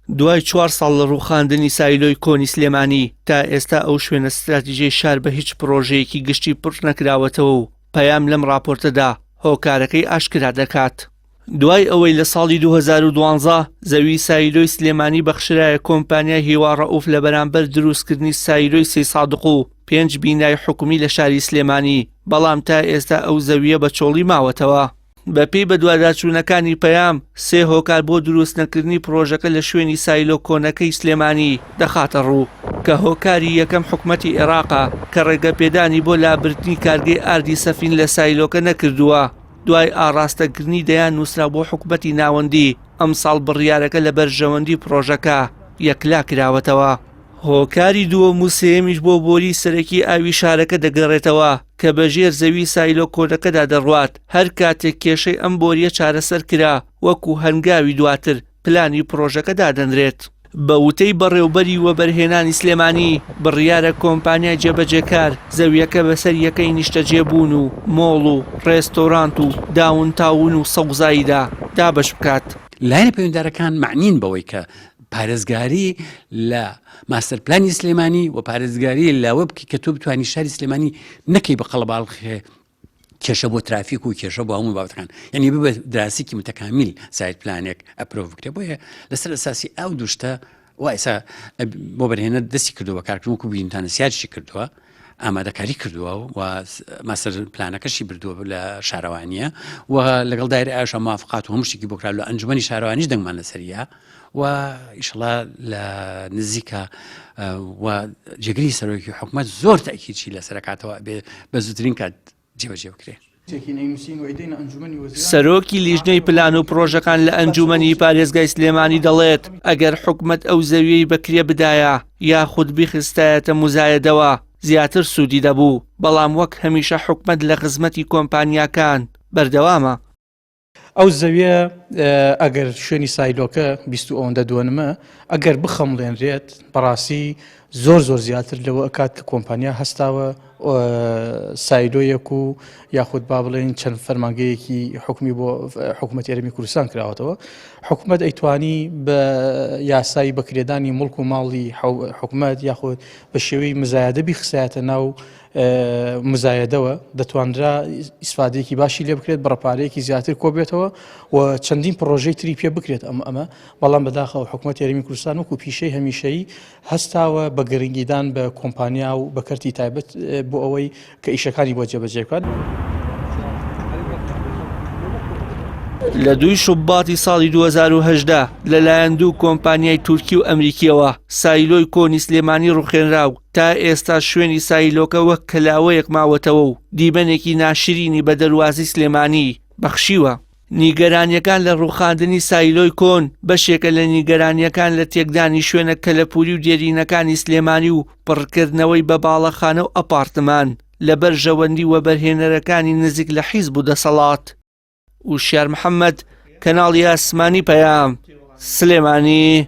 دوای چوار ساڵ لە ڕووخاندنی سایلۆی کۆنی سلێمانی، تا ئێستا ئەو شوێنە ستراتیژەی شار بە هیچ پڕۆژەیەکی گشتی پڕ نەکراوەتەوە و پەیام لەم ڕاپۆرتەدا هۆکارەکەی ئاشکرا دەکات. دوای ئەوەی لە ساڵی 2012 زەوی سایلۆی سلێمانی بەخشرایە کۆمپانیای هیوا ڕەئوف لە بەرامبەر دروستکردنی سایلۆی سەیسادق و پێنج بینای حکومی لە شاری سلێمانی، بەڵام تا ئێستا ئەو زەوییە بە چۆڵی ماوەتەوە. بەپێی بەدواداچوونەکانی پەیام، سێ هۆکار بۆ دروستنەکردنی پڕۆژەکە لە شوێنی سایلۆ کۆنەکەی سلێمانی دەخاتەڕوو، کە هۆکاری یەکەم حکومەتی عێراقە کە ڕێگەپێدانی بۆ لابردنی کارگەی ئاردی سەفین لە سایلۆکە نەکردووە، دوای ئاڕاستەکردنی دەیان نووسراو بۆ حکومەتی ناوەندی، ئەمساڵ بڕیارەکە لە بەرژەوەندی پڕۆژەکە یەکلاکراوەتەوە. هۆکاری دووەم و سێیەمیش بۆ بۆری سەرەکی ئاوی شارەکە دەگەڕێتەوە کە بە ژێر زەوی سایلۆ کۆنەکەدا دەڕوات، هەر کاتێک کێشەی ئەم بۆرییە چارەسەر کرا وەکو هەنگاوی دواتر پلانی پڕۆژەکە دادەنرێت. بە وتەی بەڕێوبەری وەبەرهێنانی سلێمانی، بڕیارە کۆمپانیای جێبەجێکار زەوییەکە بەسەر یەکەی نیشتەجێبوون و مۆڵ و ڕێستۆرانت و داون تاون و سەوزاییدا دابەش بکات. لایەنە پەیوەندیدارەکان مەعنین بەوەی کە پارێزگاری لە ماستەر پلانی سلێمانی و پارێزگاری لەوە بکەی کە تۆ بتوانی شاری سلێمانی نەکەی بە قەڵەباڵخێ کێشە بۆ ترافیک و کێشە بۆ هەموو بابەتەکان یعنی ببە دراسێکی متەکامیل site plan ێک approve بکرێ بۆیە لەسەر ئەساسی ئەو دوشتە وا ئێسا بۆ بەرهێنەر دەستی کردووە کارکردن وەکو بینتانە سیارشی کردووە ئامادەکاری کردووە و master plan ەکەشی بردووە لە شارەوانیە و لەگەڵ دایرە ئاشا موافقات و هەموو شتێکی بۆ کرا لە ئەنجومەنی شارەوانیش دەنگمان لەسەریە و ئیشڵا لە نزیکە و جێگری سەرۆکی حکومەت زۆر تاکیدی لەسەرکاتەوە بێ بە زووترین کات جێبەجێ بکرێ. سەرۆکی لیژنەی پلان و پڕۆژەکان لە ئەنجوومەنی پارێزگای سلێمانی دەڵێت، ئەگەر حکومەت ئەو زەویەی بە کرێ بدایە یاخود بیخستایەتە موزایەدەوە زیاتر سوودی دەبوو، بەڵام وەک هەمیشە حکومەت لە خزمەتی کۆمپانیاکان بەردەوامە. ئەو زەویە ئەگەر شوێنی سایلۆکە 20 ئەوەندە دۆنمە ئەگەر بخەمڵێنرێت بەڕاستی زۆر زۆر زیاتر لەوە ئەکات کە کۆمپانیا هەستاوە سایلۆیەک و یاخود با بڵێن چەند فەرمانگەیەکی حکومی بۆ حکوومەت هەرێمی کوردستان کراوەتەوە حکوومەت ئەیتوانی بە یاسایی بەکرێدانی مڵک و ماڵی حکوومەت یاخود بە شێوەی مزایدە بیخسایەتە ناو مزایەدەوە دەتوانرا ئیسفادەیەکی باشی لێ بکرێت بڕە پارەیەکی زیاتر کۆبێتەوە و چەندین پڕۆژەی تری پێ بکرێت ئەم ئەمە بەڵام بەداخەوە حکوومەت هەرێمی کوردستان وەکو پیشەی هەمیشەیی هەستاوە بە گرنگیدان بە کۆمپانیا و بە کەرتی تایبەت بۆ ئەوەی کە ئیشەکانی بۆ جێبەجێ بکات. لە دووی شوباتی ساڵی 2018 لەلایەن دوو کۆمپانیای تورکی و ئەمریکیەوە سایلۆی کۆنی سلێمانی ڕوخێنرا و تا ئێستا شوێنی سایلۆکە وەک کەلاوەیەک ماوەتەوە و دیمەنێکی ناشرینی بە دەروازەی سلێمانی بەخشیوە. نیگەرانییەکان لە ڕووخاندنی سایلۆی کۆن بەشێکە لە نیگەرانییەکان لە تێکدانی شوێنە کەلەپوری و دێرینەکانی سلێمانی و پڕکردنەوەی بە باڵەخانە و ئەپارتمان لە بەرژەوەندی وەبەرهێنەرەکانی نزیک لە حیزب و دەسەڵات. وشیار محەمەد، کەناڵی ئاسمانی پەیام، سلێمانی.